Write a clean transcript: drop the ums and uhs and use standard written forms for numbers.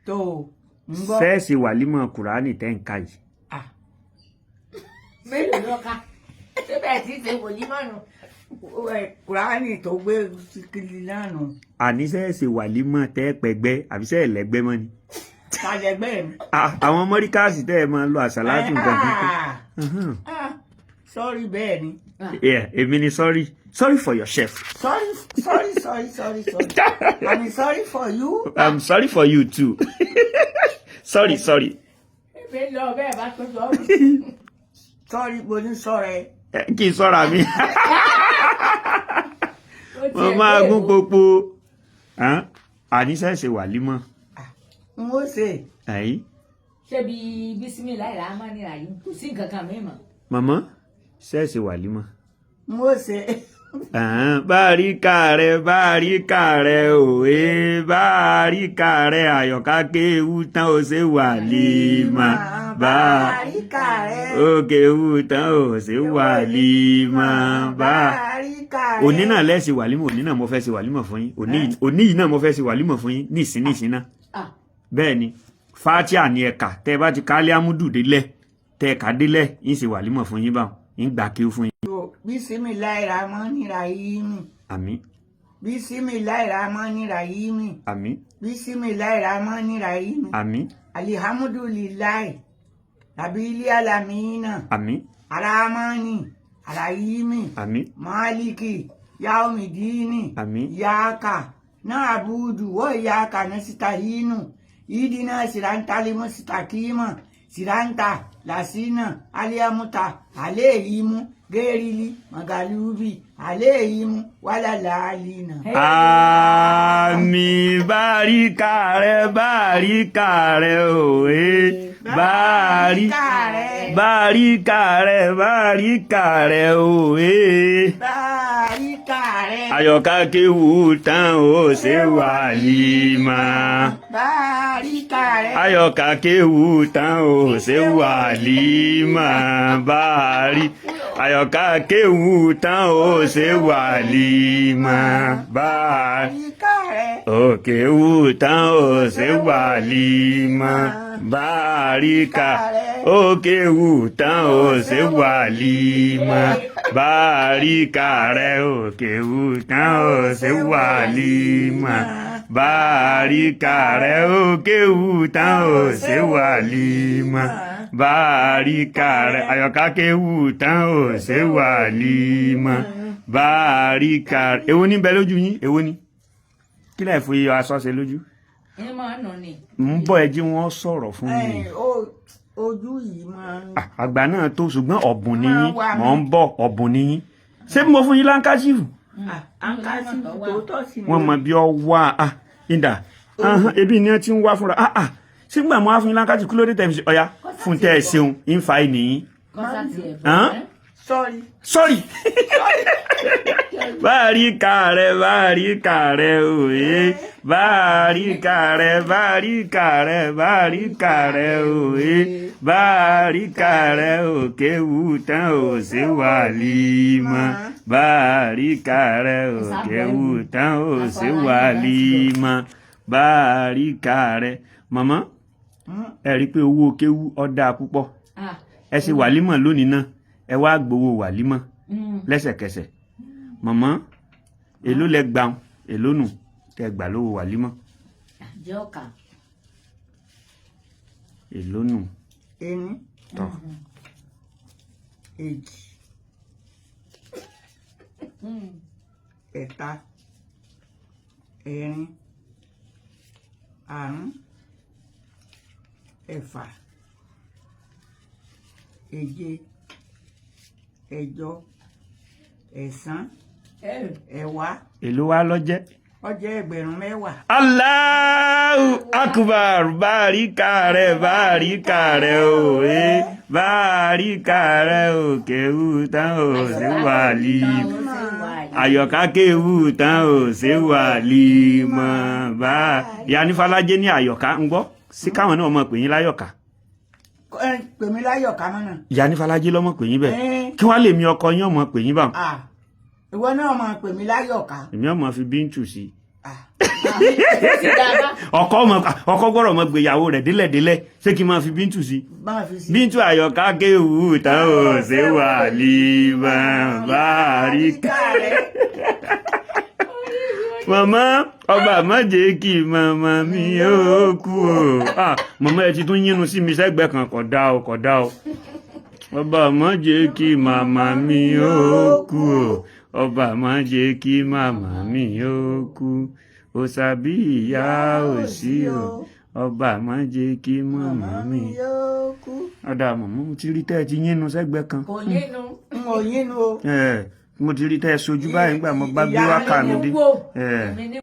Tó o ń gbọ́. Sẹ́ẹ̀sì wàlímọ̀ kùránì tẹ́ ń ka yìí? Ah, Mélòó ló ka? Ṣé bẹ́ẹ̀ tí ṣe wòlíì mọ́nu? Kùránì tó gbé kiri náà nù. Àní sẹ́ẹ̀sì wàlímọ̀ tẹ́ pẹ̀gbẹ́ àbí sẹ́ẹ̀ lẹ́gbẹ́ mọ́ ni? Tàjẹgbẹ́ mi. Ah, àwọn mọ́ríkàsì tẹ́ ẹ máa ń lo àṣàlátù nǹkan kan. Ah, sorry, bẹ́ẹ̀ ni. Yeah, èmi ni sorry, sorry for your chef. Sorry, sorry, sorry, sorry, sorry, I'm sorry for you. I'm sorry for you too. Sorry, sorry. Èmi lọ bẹ́ẹ̀ bá tó sọ. Sorry, mo ní sọ̀rọ̀ ẹ. Kí n sọ́ra mi. Mo máa gún pópó. Àní sẹ́ẹ̀sì wàlímọ̀. N ó ṣe. Ẹ̀yìn. Ṣé bí bísímìláì ràhámánì ràhím, kò sí nǹkan kan mímọ́. Màmá, sẹ́ẹ̀sì wàlímọ̀? N ó ṣe. Báríkà rẹ, báríkà rẹ òwe, báríkà rẹ, àyọ̀ká kéwú tán, ó ṣe wàlímà bá. Báríkà rẹ. Ó kéwú tán, ó ṣe wàlímà bá. Báríkà rẹ. Òní náà lẹ́sìn wàlímọ̀, òní náà mo fẹ́ ṣe wàlímọ̀ fún yín. Òní yìí náà mo fẹ́ ṣe wàlímọ̀ fún yín ní ìsín, ní ìsín náà. Ah. Bẹ́ẹ̀ ni, fatia ni ẹ̀ka tẹ́ ẹ bá ti kálí amúdù délẹ̀, tẹ́ ẹ kà délẹ̀, yín ṣe wàlímọ̀ fún yín báwọn, yín gbà kí ó fún yín. Bisimilahi rahmani rahimi. Àmín. Bisimilahi rahmani rahimi. Àmín. Bisimilahi rahmani rahimi. Àmín. Alihamudulilayi rabili alamina. Àmín. Aramani arahimi. Àmín. Maliki yaumidini. Àmín. Yaaka naabudu wo yaaka nasitahinu idina sirantali musitakima siranta lasina aliamuta aleimu gerili magalubi aleimu walalalina. Àmín. Báríkà rẹ, báríkà rẹ òwe, Báríkà rẹ. Báríkà rẹ, báríkà rẹ òwe. Báríkà rẹ. Àyọ̀ká kéwú tán, ó ṣe wàlímà. Báríkà rẹ. Àyọ̀ká kéwú tán, ó ṣe wàlímà. Bárí àyọ̀ká kéwú tán, ó ṣe wàlímà. Bárí Báríkà rẹ. òkèwú tán, ó ṣe wàlímà. Báríkà òkèwú tán, ó ṣe wàlímà. Báríkà rẹ, òkèwú tán, ó ṣe wàlímà. Báríkà rẹ, òkèwú tán, ó ṣe wàlímà. Báríkà rẹ, àyọ̀ká kéwú tán, ó ṣe wàlímà. Báríkà rẹ. Èwo ní bẹ lójú yín? Èwo ní kí lẹ fi aṣọ ṣe lójú? Ẹ máa nù ni. Ń bọ̀, ẹ jí wọ́n sọ̀rọ̀ fún mi. Ẹ, ojú yìí máa ń. Ah, àgbà náà tó, ṣùgbọ́n ọ̀bùn ni yín. Máa wà mí. Mọ̀ ń bọ̀, ọ̀bùn ni yín. Ṣé mo fún yín láńkàṣífù? Àǹkásí tó tọ́ sí ni. Wọ́n mọ bí ọ wá ah ìdá ebi ni wọ́n ti ń wá fúnra. Ah ah, ṣé gbà mo wá fún yín láńkàṣífù, kí ló dé tẹ̀ fi ṣe ọ̀ya fún tẹ́ ẹ ṣeun ń fa ènìyàn? Kọ́sá tiẹ̀ Hàn? bọ̀. Sorry. Sorry. Báríkà rẹ, báríkà rẹ òye, báríkà rẹ, báríkà rẹ, báríkà rẹ òye, báríkà rẹ, òkèwú tán, ò sí wàlímà. Báríkà rẹ, òkèwú tán, ò sí wàlímà. Báríkà rẹ. Màmá, ẹ rí i pé owó kéwú ó dáa púpọ̀. Ah. Ẹ ṣe wàlímọ̀ lónìí náà, ẹ wá gbowó wàlímọ̀ lẹ́sẹ̀kẹsẹ̀. Màmá, èló lẹ gbà? Èló nù tẹ gbà lówó wàlímọ̀? Jẹ́ ọ̀kà. Èló nù? Ení. Tọ. Èjì, ẹ̀ta, ẹ̀rin, àrún, ẹ̀fà, èje, ẹ̀jọ, ẹ̀sán, ẹ̀wá. Èló wá lọ́jẹ́? Ó jẹ́ 10,000. Allahu akbar! Báríkà rẹ, báríkà rẹ òwe, báríkà rẹ, òkèwú tán, ò sí wàlí àyọ̀ká kéwú tán, ò sí wàlí mọ̀ bá ìyá nífàlájẹ́ ní àyọ̀ká ń gbọ́ sí káwọn náà mọ̀ pè yín láyọ̀ká. Ẹ pè mí láyọ̀ká mọ́nà. Ìyá nífàlájẹ́ lọ́mọ pè yín bẹ́ẹ̀. Ẹ́. Kí wọ́n lè mi ọkọ yín ọmọ pè yín báwọn? Ah, ìwọ náà máa pè mí láyọ̀ká. Èmi ọmọ fi bíntù sí. Ó ti dáa bá. Ọkọ ọmọ, ọkọ gbọ́dọ̀ mọ gbéyàwó rẹ̀ délẹ̀délẹ̀. Ṣé kí n máa fi Bíntù sí? Máa fi sí. Bíntù Àyọ̀ká kéwù tán ò ṣe wàlímà, báríkà. Rẹ̀. Màmá, ọba má jẹ́ kí màmá mi ó kú o. Ah, màmá, ẹ ti tún yínú sí mi sẹ́gbẹ̀ẹ́ kan. Kò dá o, kò dá o. Ọba má jẹ́ kí màmá mi ó kú o, ọba má jẹ́ kí màmá mi ó kú, òṣàbí ìyá ò sí o, ọba má jẹ́ kí màmá mi. Yóò kú. Ọ̀dà màmá, mo ti rí tẹ́ ẹ ti yínú sẹ́gbẹ̀ẹ́ kan. Kò yínú. N ò yínú o. Ẹ, mo ti rí tẹ́ ẹ sojú báyìí nígbà mo bá gbé wákà mi dé. Èmi ní wò. Ẹ. Èmi ní.